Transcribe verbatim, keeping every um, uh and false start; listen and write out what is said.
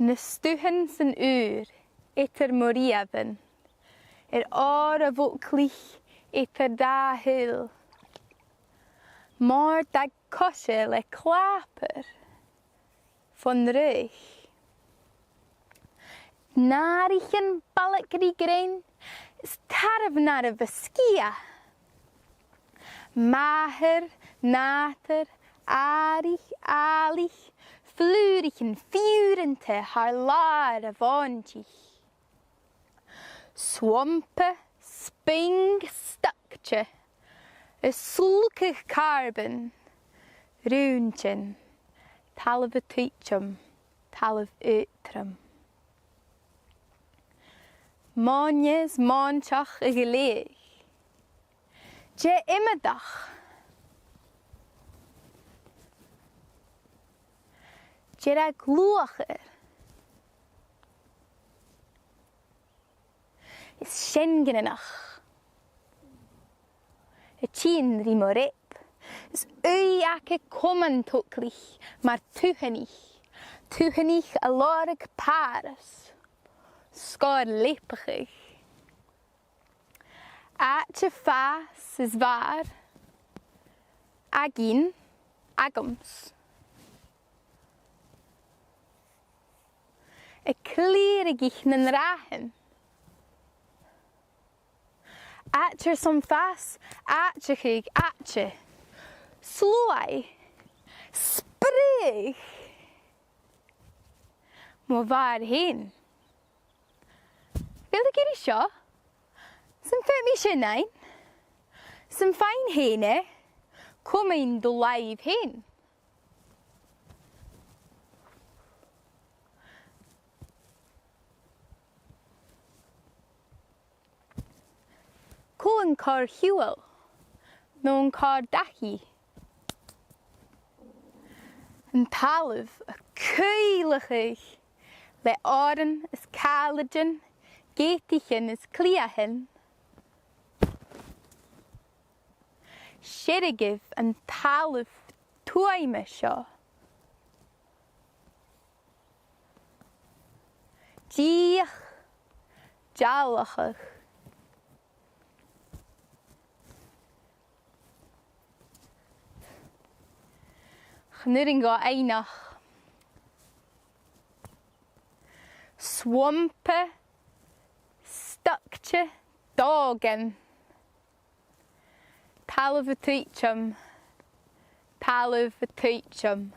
Na stuthan san ùir eadar mo riamhan, air òr a' bhoglaich eadar dà shaoghal. Mòrdaig coise le clapair fon raoich. Nàirichean balg ri grèin is tarbh-narbh a' sgiath. Màthair, nàdar, àraich, àlaich, flùraichean fiùranta thar làr a' mhòintich. Swampa, spring stucte, a' slugadh carbon, rùintean, talamh a' tuiteam, talamh aotrom. Mòine is mòinteach a' ghleidheadh. Dè iomadach? Dè rag luachair? Is seann ghnìomhach a' tighinn ri mo reip, is ùidh aca coman toglaich mar tuathanaich, tuathanaich a' lorg pàras, sgòr leapachadh. Àite fàs is bhàrr, againn, agamsa. A' cliathrachadh nan rathan. Àite airson fàs, àiteachadh, àite. Sluagh. Spreadhadh. Mo bhàrr fhèin. Bheil thu ag iarraidh seo? 'S am faod mi sin fhaighinn? 'S am faighinn fhèin e, cumaidh do làimh fhèin. Cò an còrr-shiubhail no an còrr-dhachaigh? An talamh a' caoileachadh le òran is càirdean, geataichean is cliathan. Seirgibh an talamh tuaime seo. Dìoch, dealachadh. Chan urrainn dhomh fhaighneachd. Swampa, stucte, dògan. Talamh a' tuiteam, talamh a' tuiteam.